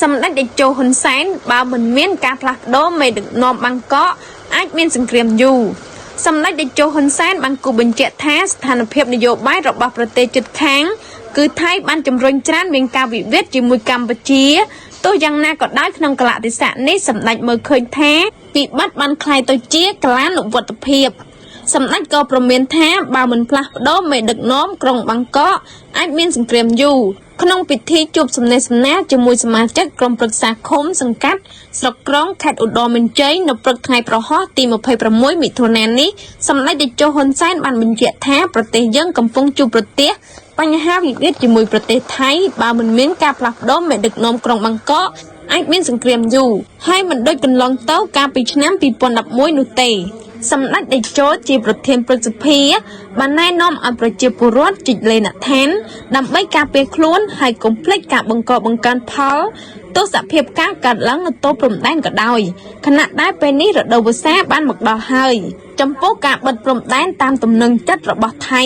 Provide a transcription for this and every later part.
សម្ដេចតេជោហ៊ុនសែនបើមិនមានការផ្លាស់ប្ដូរមេដឹកនាំបាងកកអាចមានសង្គ្រាមយូរសម្ដេចតេជោហ៊ុនសែនបានគូសបញ្ជាក់ថាស្ថានភាពនយោបាយរបស់ប្រទេសជិតខាងគឺថៃបានជំរុញច្រានមានការវិវាទជាមួយកម្ពុជាទោះយ៉ាងណាក៏ដោយក្នុងកលៈទេសៈនេះសម្ដេចមើលឃើញថាវិបត្តិបានក្លាយទៅជាកាលានុវត្តភាពសម្ដេចក៏ប្រមានថាបើមិនផ្លាស់ប្ដូរមេដឹកនាំក្រុងបាងកកអាចមានសង្គ្រាមយូរក្នុងពិធីជួបសំណេះសំណាលជាមួយសមាជិកក្រុមប្រឹក្សាឃុំសង្កាត់ស្រុកក្រុងខេត្តឧត្តរមានជ័យនៅព្រឹកថ្ងៃប្រហោះទី26មិថុនានេះសម្ដេចតេជោហ៊ុនសែនបានបញ្ជាក់ថាប្រទេសយើងកំពុងជួបប្រទះបញ្ហាវិវាទជាមួយប្រទេសថៃបើមិនមានការផ្លាស់ប្ដូរមេដឹកនាំក្រុងបាងកកអាចមានសង្គ្រាមយូរហើយមិនដូចកន្លងទៅកាលពីឆ្នាំ2011នោះទេសម្ដេចតេជោជាប្រធានព្រឹទ្ធសភាបានណែនាំឲ្យប្រជាពលរដ្ឋជីកលេណដ្ឋានដើម្បីការពារខ្លួនហើយកុំភ្លេចការបង្កបង្កើនផលទោះសភាពការកើតឡើងនៅទល់ព្រំដែនក៏ដោយខណៈដែលពេលនេះរដូវវស្សាបានមកដល់ហើយចំពោះការបិទព្រំដែនតាមទំនឹងចិត្តរបស់ថៃ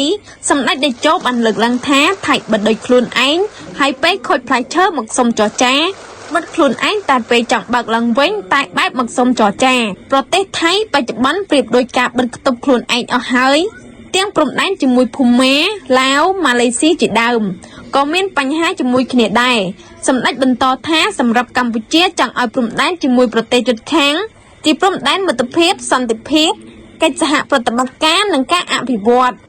សម្ដេចតេជោបានលើកឡើងថាថៃបិទដោយខ្លួនឯងហើយពេលខូចផ្លែឈើមកសុំចរចាបិទខ្លួនឯងតែពេលចង់បើកឡើងវិញតែបែបមកសុំចរចាប្រទេសថៃបច្ចុប្បន្នប្រៀបដូចការបិទខ្ទប់ខ្លួនឯងអស់ហើយទាំងព្រំដែនជាមួយភូមាឡាវម៉ាឡេស៊ីជាដើមក៏មានបញ្ហាជាមួយគ្នាដែរសម្ដេចបន្តថាសម្រាប់កម្ពុជាចង់ឲ្យព្រំដែនជាមួយប្រទេសជិតខាងជាព្រំដែនមិត្តភាពសន្តិភាពកិច្ចសហប្រតិបត្តិការនិងការអភិវឌ្ឍ។